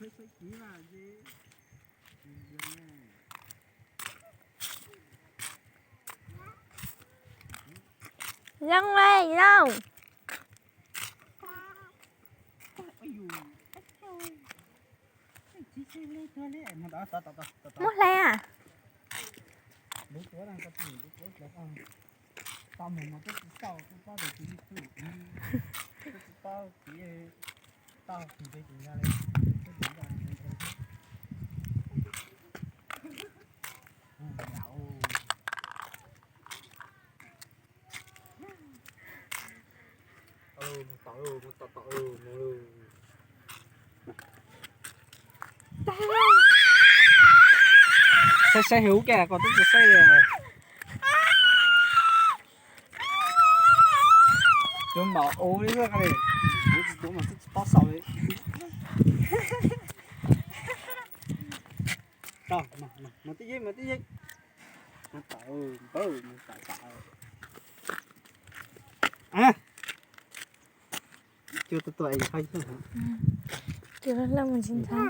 Zoo le zoo. Muab hle a. Saib saib hauv ub ke koj twb tsis saib li. Cov npaum ub li, kuv tsis tuav mas twb tsis paub xaus li. Tau, mas twb yeej, mas twb yeej. Mas tau, mas tau, mas tau. Cua tuaj tuaj es qhov cua loj mus tsis ntxhab.